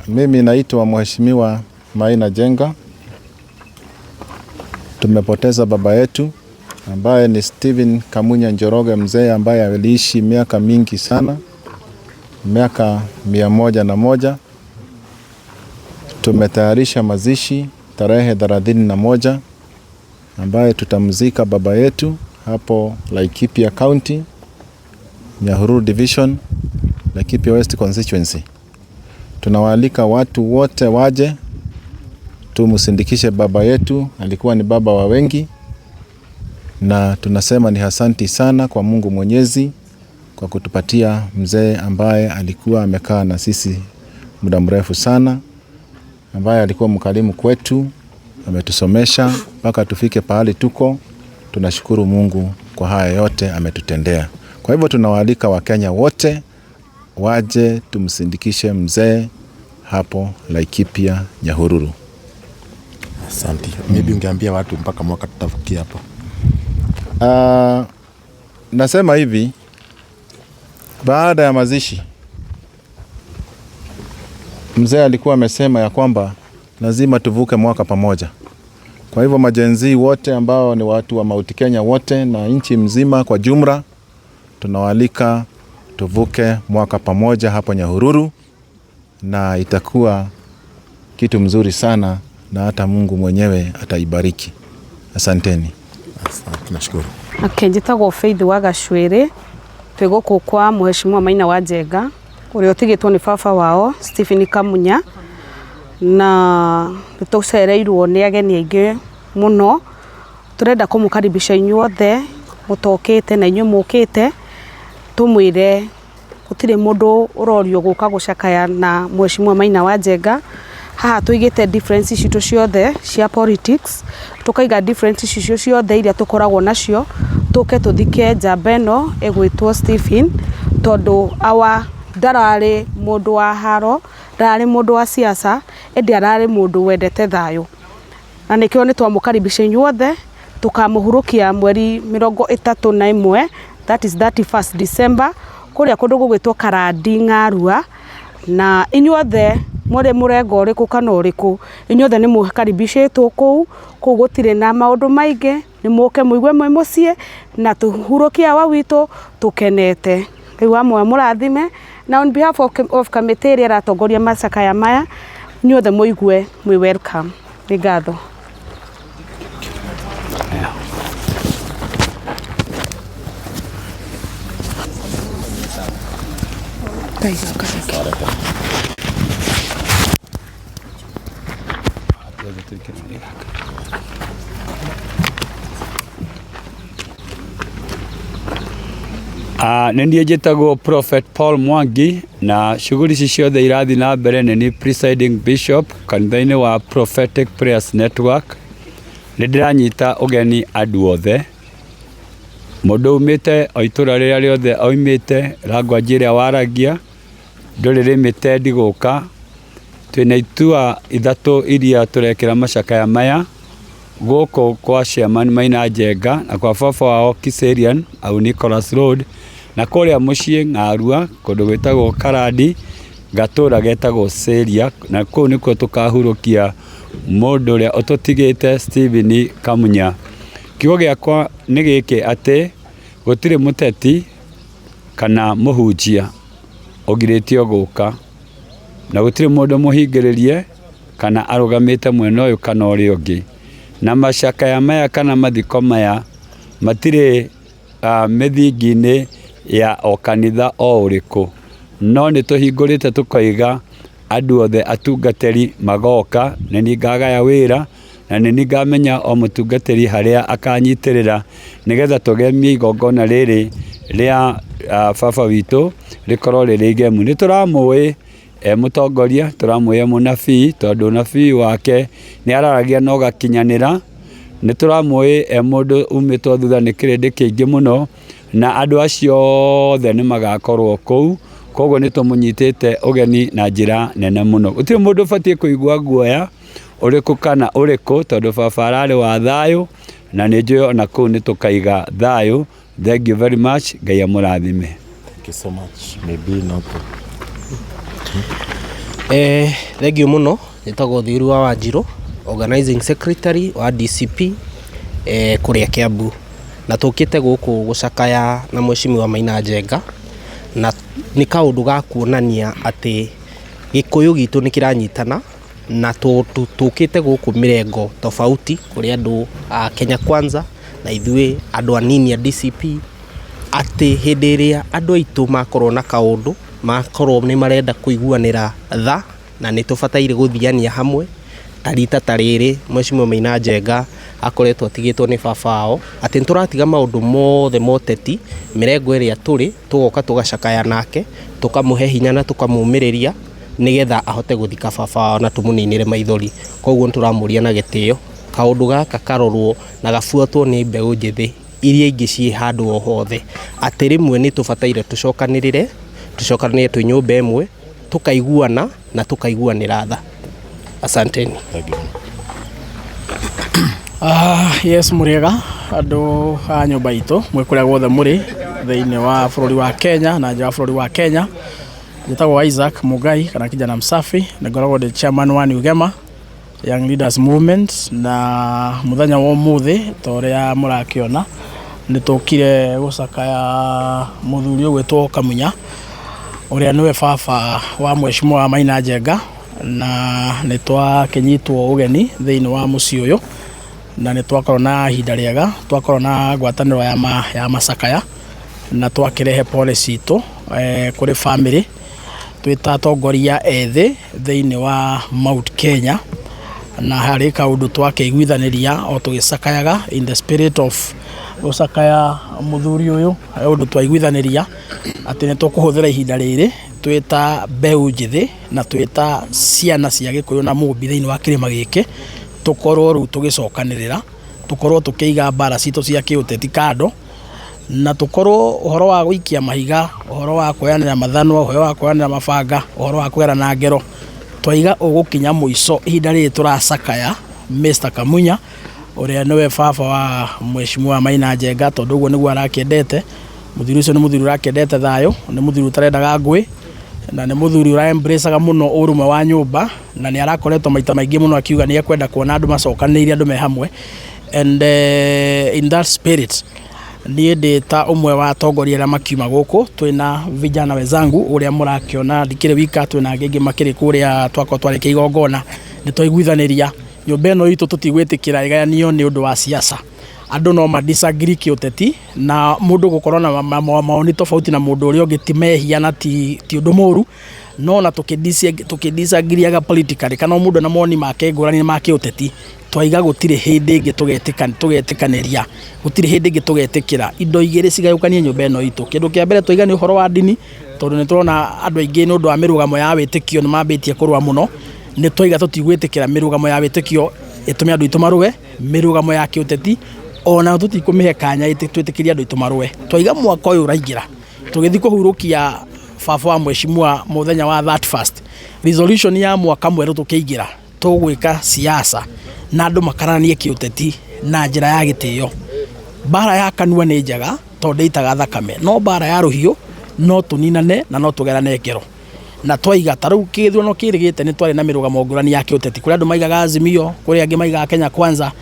Mimi naitwa Mheshimiwa Maina Njenga. Tumepoteza baba yetu ambaye ni Stephen Kamunya Njoroge, mzee ambaye aliishi miaka mingi sana, miaka 101. Tumetayarisha mazishi tarehe 31 ambaye tutamzika baba yetu hapo Laikipia County, Nyahururu Division, Laikipia West Constituency. Tunawaalika watu wote waje tumsindikishe baba yetu, alikuwa ni baba wa wengi, na tunasema ni asanti sana kwa Mungu Mwenyezi kwa kutupatia mzee ambaye alikuwa amekaa na sisi muda mrefu sana, ambaye alikuwa mkarimu kwetu, ametusomesha mpaka tufike pahali tuko. Tunashukuru Mungu kwa haya yote ametutendea. Kwa hivyo tunawaalika Wakenya wote waje tumsindikishe mzee hapo Laikipia Nyahururu. Asante. Maybe ungeambia watu mpaka mwaka tutafikia hapo. Nasema hivi, baada ya mazishi mzee alikuwa amesema ya kwamba lazima tuvuke mwaka pamoja. Kwa hivyo ma-Gen Z wote ambao ni watu wa Mount Kenya wote na nchi mzima kwa jumla, tunawaalika tuvuke mwaka pamoja hapo Nyahururu, na itakuwa kitu mzuri sana na hata Mungu mwenyewe ataibariki. Asanteni. Asante, tunashukuru. Okay, njĩtagwo Faith wa Gacwĩrĩ, twĩ gũkũ kwa Mheshimiwa Maina wa Njenga ũrĩa ũtigĩtwo nĩ baba wao Stephen Kamunya, na nĩ tũcereirwo nĩ ageni aingĩ mũno. Tũrenda kũmũkaribisha inyuothe mũtokĩte na inyuĩ mũkĩte, tũmwĩre gũtirĩ mũndũ ũrorio gũka gũcakaya na Mheshimiwa Maina wa Njenga. Haha tũigĩte difference citũ ciothe cia politics, tũkaiga difference icio ciothe iria tũkoragwo nacio, tũke tũthike njamba ĩno ĩgwĩtwo Stephen, tondũ awa ndararĩ mũndũ wa haro, ndararĩ mũndũ wa siasa, ĩndĩ ararĩ mũndũ wendete thayũ, na nĩkĩo nĩ twamũkaribisha inyuothe. Tũkamũhurũkia mweri 31, that is 31st December, kũrĩa kũndũ gũgwĩtwo Karandi Ng'arua, na inyuothe mũrĩ mũrengo ũrĩkũ kana ũrĩkũ, inyuothe nĩ mũkaribicĩtwo kũu. Kũu gũtirĩ na maũndũ maingĩ, nĩ mũke mũigue mwĩ mũciĩ na tũhurũkie awa witũ tũkenete. Rĩu amwe mũrathime, na on behalf of kamĩtĩ ĩrĩa ĩratongoria macakaya maya, inyuothe mũigue mwĩ welcome. Nĩ ngatho. Nĩ niĩ njĩtagwo Prophet Paul Mwangi, na shughuli ici ciothe irathiĩ na mbere nĩ niĩ presiding bishop kanitha-inĩ wa Prophetic Prayers Network. Nĩ ndĩranyita ũgeni andũ othe, mũndũ umĩte o itũra rĩrĩa rĩothe aumĩte, language ĩrĩa waragia, ndũrĩ limited gũka. Twĩna itua ithatũ iria tũrekĩra macakaya maya gũkũ kwa Chairman Maina Njenga na kwa baba wao Kiserian au Nicholas Road, na kũrĩa mũciĩ Ng'arua kũndũ gwĩtagwo Karandi, gatũra getagwo Seria, na kũu nĩkuo tũkahurũkia mũndũ ũrĩa ũtũtigĩte Stephen Kamunya. Kiugo gĩakwa nĩ gĩkĩ, atĩ gũtirĩ mũteti kana mũhunjia ũgirĩtio gũka, na gũtirĩ mũndũ mũhingĩrĩrie kana arũgamĩte mwena ũyũ kana ũrĩa ũngĩ. Na macakaya maya kana mathiko maya matirĩ mĩthingi-inĩ ya o kanitha o ũrĩkũ, no nĩ tũhingũrĩte tũkoiga andũ othe atungatĩri magoka, nĩ niĩ ngagaya wĩra na nĩ niĩ ngamenya o mũtungatĩri harĩa akanyitĩrĩra, nĩgetha tũgemie igongona rĩrĩ rĩa baba witũ rĩkorwo rĩrĩ igemu. Nĩ tũramũĩ e mũtongoria, tũramũĩ e mũnabii, tondũ ũnabii wake nĩ araragia na ũgakinyanĩra. Nĩ tũramũĩ e mũndũ umĩtwo thutha nĩ kĩrĩndĩ kĩingĩ mũno, na andũ acio othe nĩ magakorwo kũu. Koguo nĩ tũmũnyitĩte ũgeni na njĩra nene mũno. Gũtirĩ mũndũ ũbatiĩ kũigua guoya ũrĩkũ kana ũrĩkũ, tondũ baba ararĩ wa thayũ, na nĩ njũĩ ona kũu nĩ tũkaiga thayũ. Thank you very much. Ngai amũrathime. Thank you so much. Maybe not. Thengiũ mũno, njĩtagwo Thiru wa Wanjirũ, organizing secretary wa DCP kũrĩa Kiambu. Na tũkĩte gũkũ gũcakaya na Mheshimiwa Maina Njenga, na nĩ kaũndũ ga kuonania atĩ Gĩkũyũ gitũ nĩ kĩranyitana, na tũkĩte gũkũ mĩrengo tofauti kũrĩ andũ a Kenya Kwanza na ithuĩ andũ anini a DCP, atĩ hĩndĩ ĩrĩa andũ aitũ makorwo na kaũndũ, makorwo nĩ marenda kũiguanĩra tha, na nĩ tũbataire gũthiania hamwe, ta rita ta rĩrĩ Mheshimiwa Maina Njenga akoretwo atigĩtwo nĩ baba wao, atĩ nĩ tũratiga maũndũ mothe ma ũteti, mĩrengo ĩrĩa tũrĩ, tũgoka tũgacakaya nake, tũkamũhe hinya na tũkamũmĩrĩria, nĩgetha ahote gũthika baba wao na tũmũninĩre maithori. Koguo nĩ tũramũria na gĩtĩo, kaũndũ gaka karorwo na gabuatwo nĩ mbeũ njĩthĩ iria ingĩ ciĩ handũ o hothe, atĩ rĩmwe nĩ tũbataire tũcokanĩrĩre, tũcokanĩrĩre twĩ nyũmba ĩmwe, tũkaiguana na tũkaiguanĩra tha. Asanteni. Yes, mũrĩega andũ a nyũmba itũ mwĩ kũrĩa guothe mũrĩ thĩinĩ wa bũrũri wa Kenya na nja wa bũrũri wa Kenya. Njĩtagwo Isaac Mugai kana kijana msafi, na ngoragwo ndĩ chairman wa New Gema Young Leaders Movement. Na mũthenya wa ũmũthĩ, ta ũrĩa mũrakĩona, nĩ tũkire gũcakaya mũthuri ũgwĩtwo Kamunya, ũrĩa nĩwe baba wa Mheshimiwa Maina Njenga, na nĩ twakĩnyitwo ũgeni thĩinĩ wa mũciĩ ũyũ, na nĩ twakorwo na ihinda rĩega, twakorwo na ngwatanĩro ya macakaya, na twakĩrehe pole citũ kũrĩ family twĩ ta atongoria ethĩ thĩinĩ wa Mount Kenya. Na harĩ kaũndũ twakĩiguithanĩria o tũgĩcakayaga in the spirit of gũcakaya mũthuri ũyũ, harĩ ũndũ twaiguithanĩria atĩ nĩ tũkũhũthĩra ihinda rĩrĩ twĩ ta mbeũ njĩthĩ na twĩ ta ciana cia Gĩkũyũ na Mũmbi thĩinĩ wa kĩrĩma gĩkĩ, tũkorwo rĩu tũgĩcokanĩrĩra, tũkorwo tũkĩiga mbara citũ cia kĩũteti kando, na tũkorwo ũhoro wa gũikia mahiga, ũhoro wa kuoyanĩra mathanwa, ũhoro wa kuoyanĩra mabanga, ũhoro wa kũgerana ngero, twaiga ũgũkinya mũico ihinda rĩrĩ tũracakaya Mr. Kamunya, ũrĩa nĩwe baba wa Mheshimiwa Maina Njenga, tondũ ũguo nĩguo arakĩendete. Mũthuri ũcio nĩ mũthuri ũrakĩendete thayũ, nĩ mũthuri ũtarendaga ngũĩ, na nĩ mũthuri ũra embrace mũno ũrũmwe wa nyũmba, na nĩ arakoretwo maita maingĩ mũno akiuga nĩ ekwenda kuona andũ macokanĩrĩire, andũ me hamwe. And in that spirit, niĩ ndĩ ta ũmwe wa atongoria arĩa makiuma gũkũ, twĩna vijana wenzangu ũrĩa mũrakĩona, ndikĩrĩ wika, twĩna angĩ aingĩ makĩrĩ kũrĩa. Twakorwo twarĩkia igongona, nĩ twaiguithanĩria nyũmba ĩno itũ tũtigwĩtĩkĩra ĩgayanio nĩ ũndũ wa siasa. Andũ no ma disagree kĩũteti, na mũndũ gũkorwo na mawoni tofauti na mũndũ ũrĩa ũngĩ ti mehia na ti ũndũ mũru, no na tũkĩ-disagreeaga politically kana o mũndũ na mawoni make ngũrani ma kĩũteti, twaiga gũtirĩ hĩndĩ ĩngĩ tũgetĩkanĩria, gũtirĩ hĩndĩ ĩngĩ tũgetĩkĩra indo igĩrĩ cigayũkanie nyũmba ĩno itũ. Kĩndũ kĩa mbere twaiga nĩ ũhoro wa ndini, tondũ nĩ tũrona andũ aingĩ nĩ ũndũ wa mĩrũgamo ya wĩtĩkio nĩ mambĩtie kũrũa mũno. Nĩ twaiga tũtigwĩtĩkĩra mĩrũgamo ya wĩtĩkio ĩtũme andũ aitũ marũe. Mĩrũgamo ya kĩũteti ona tũtikũmĩhe kanya twĩtĩkĩrie andũ aitũ marũe. Twaiga mwaka ũyũ ũraingĩra, tũgĩthiĩ kũhurũkia baba wa mheshimiwa mũthenya wa 31st, resolution ya mwaka mwerũ tũkĩingĩra, tũgwĩka siasa na andũ makaranie kĩũteti na njĩra ya gĩtĩo. Mbara ya kanua nĩ njega tondũ ndĩitaga thakame, no mbara ya rũhiũ no tũninane na no tũgerane ngero. Na twaiga ta rĩu kĩthurano kĩrĩgĩte, nĩ twarĩ na mĩrũgamo ngũrani ya kĩũteti, kũrĩ andũ maigaga Azimio, kũrĩ angĩ maigaga Kenya Kwanza,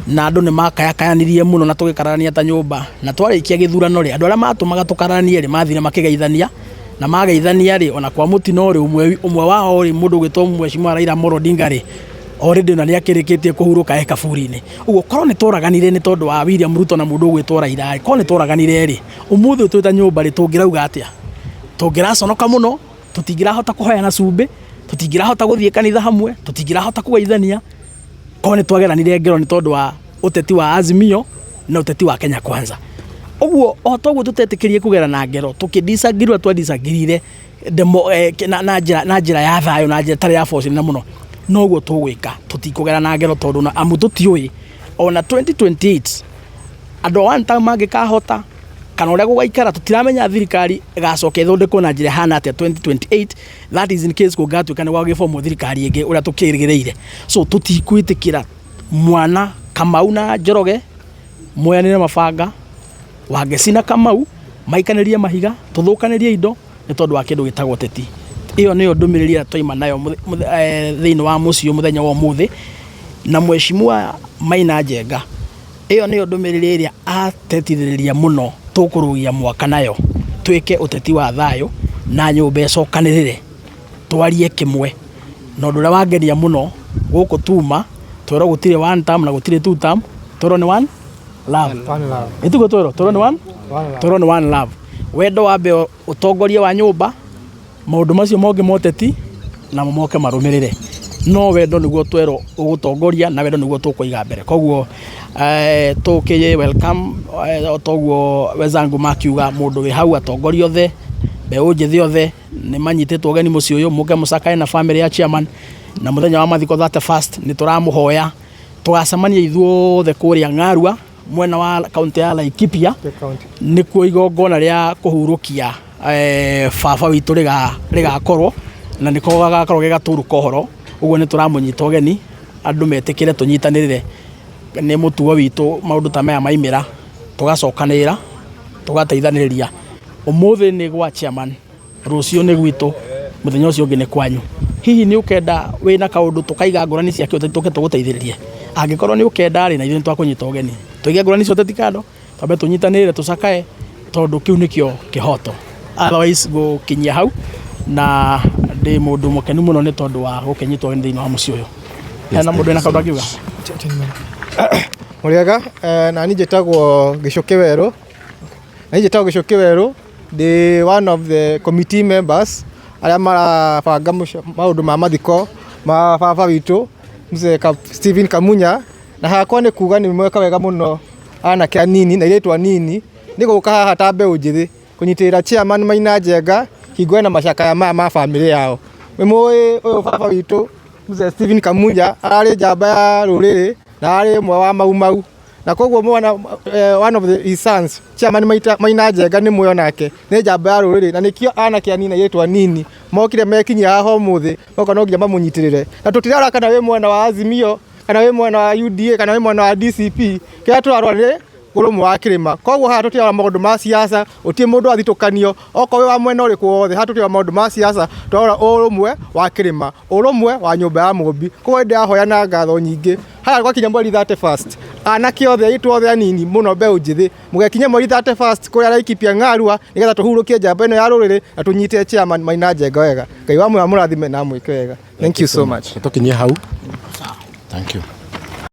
na andũ nĩ makayakayanirie mũno na tũgĩkararania ta nyũmba. Na twarĩkia gĩthurano rĩ, andũ arĩa matũmaga tũkararanie rĩ, mathire makĩgeithania, na mageithania rĩ, ona kwa mũtino rĩ, ũmwe wao rĩ, mũndũ ũgwĩtwo Mheshimiwa Raila Amolo Odinga rĩ, already ona nĩ akĩrĩkĩtie kũhurũka e kaburi-inĩ. Ũguo korwo nĩ tworaganire nĩ tondũ wa William Ruto na mũndũ ũgwĩtwo Raila rĩ, korwo nĩ tworaganire rĩ, ũmũthĩ ũyũ twĩ ta nyũmba rĩ, tũngĩrauga atĩa? Tũngĩraconoka mũno, tũtingĩrahota kũheana cumbĩ, tũtingĩrahota gũthiĩ kanitha hamwe, tũtingĩrahota kũgeithania korwo nĩ twageranire ngero nĩ tondũ wa ũteti wa Azimio na ũteti wa Kenya Kwanza. Ũguo o toguo tũtetĩkĩrie kũgerana ngero tũkĩ disagree ũrĩa twa disagree demo, na njĩra ya thayũ na njĩra ĩtarĩ ya force na mũno, noguo tũgwĩka, tũtikũgerana ngero, tondũ na amu tũtiũĩ ona 2028 andũ a one term mangĩkahota kana ũrĩa gũgaikara. Tũtiramenya thirikari ĩgacoka ĩthondekwo na njĩra ĩhana atĩa 2028, that is in case kũngatuĩka nĩ gwagĩbomwo thirikari ĩngĩ ũrĩa tũkĩrĩgĩrĩire. So tũtikwĩtĩkĩra mwana Kamau na Njoroge moyanĩre mabanga, Wangeci na Kamau maikanĩrie mahiga, tũthũkanĩrie indo nĩ tondũ wa kĩndũ gĩtagwo ũteti. Ĩyo nĩyo ndũmĩrĩri ĩrĩa twaima nayo thĩinĩ wa mũciĩ ũyũ mũthenya wa ũmũthĩ, na Mheshimiwa Maina Njenga, ĩyo nĩyo ndũmĩrĩri ĩrĩa atetithĩrĩria mũno tũkũrũgia mwaka nayo, twĩke ũteti wa thayũ na nyũmba ĩcokanĩrĩre, twarie kĩmwe. Na ũndũ ũrĩa wangenia mũno gũkũ tuma, twerwo gũtirĩ one term na gũtirĩ two term, twerwo nĩ one love. Ĩtiguo twerwo? Twerwo nĩ one? Twerwo nĩ one love. Wendo wambe ũtongorie wa nyũmba, maũndũ macio mongĩ ma ũteti namo moke marũmĩrĩre. No wendo nĩguo twerwo ũgũtongoria na wendo nĩguo tũkũiga mbere. Koguo tũkĩ welcome o toguo wenzangu makiuga mũndũ wĩ hau atongoria othe, mbeũ njĩthĩ othe nĩ manyitĩtwo ũgeni mũciĩ ũyũ mũke mũcakae na famĩlĩ ya chairman, na mũthenya wa mathiko 31st nĩ tũramũhoya tũgacemania ithuothe kũrĩa Ng'arua mwena wa kaunti ya Laikipia, nĩkuo igongona rĩa kũhurũkia baba witũ rĩgakorwo, na nĩko gagakorwo ge gaturu ka ũhoro. Ũguo nĩ tũramũnyita ũgeni andũ metĩkĩre tũnyitanĩrĩre, nĩ mũtugo witũ maũndũ ta maya maimĩra tũgacokanĩrĩra tũgateithanĩrĩria. Ũmũthĩ nĩ gwa chairman, rũciũ nĩ gwitũ, mũthenya ũcio ũngĩ nĩ kwanyu. Hihi nĩ ũkenda wĩna kaũndũ tũkaiga ngũrani cia kĩũteti tũke tũgũteithĩrĩrie? Angĩkorwo nĩ ũkenda rĩ, na ithuĩ nĩ twakũnyita ũgeni. Tũige ngũrani cia ũteti kando, twambe tũnyitanĩrĩre tũcakae, tondũ kĩu nĩkĩo kĩhoto. Otherwise ngũkinyia hau, na ndĩ mũndũ mũkenu mũno nĩ tondũ wa gũkĩnyitwo ũgeni thĩinĩ wa mũciĩ ũyũ. Hena mũndũ wĩna kaũndũ angiuga? Mũrĩega, nani njĩtagwo Gĩcũkĩ Werũ, na niĩ njĩtagwo Gĩcũkĩ Werũ, ndĩ one of the committee members arĩa marabanga maũndũ ma mathiko ma baba witũ Mzee Stephen Kamunya, na hakwa nĩ kuga nĩ mweka wega mũno anake anini na airĩtu anini nĩ gũka haha ta mbeũ njĩthĩ kũnyitĩrĩra chairman Maina Njenga hingo ena macakaya maya ma bamĩrĩ yao. Nĩ mũĩ ũyũ baba witũ Mzee Stephen Kamunya ararĩ njamba ya rũrĩrĩ na ararĩ ũmwe wa Mau Mau, na koguo mwana one of his sons chairman Maina Njenga nĩ mũĩ onake nĩ njamba ya rũrĩrĩ, na nĩkĩo anake anini na airĩtu anini mokire mekinyia haha ũmũthĩ moka no nginya mamũnyitĩrĩre, na tũtirarora kana wĩ mwena wa Azimio kana wĩ mwena wa UDA kana wĩ mwena wa DCP, kĩrĩa tũrarora nĩ ũrũmwe wa kĩrĩma. Koguo haha tũtirarora maũndũ ma siasa, gũtirĩ mũndũ athitũkanio, okorwo wĩ wa mwena ũrĩkũ wothe, haha tũtirarora maũndũ ma siasa, tũrarora ũrũmwe wa kĩrĩma, ũrũmwe wa nyũmba ya Mũmbi. Koguo nĩ ndĩrahoya na ngatho nyingĩ, haha gwakinya mweri 31st, anake othe aitũ othe anini mũno mbeũ njĩthĩ, mũgekinya mweri 31st kũrĩa Laikipia Ng'arua, nĩgetha tũhurũkie njamba ĩno ya rũrĩrĩ na tũnyite chairman Maina Njenga wega. Ngai wa muoyo amũrathime na amwĩke wega. Thank you so much. Tũkinyie hau. Thank you.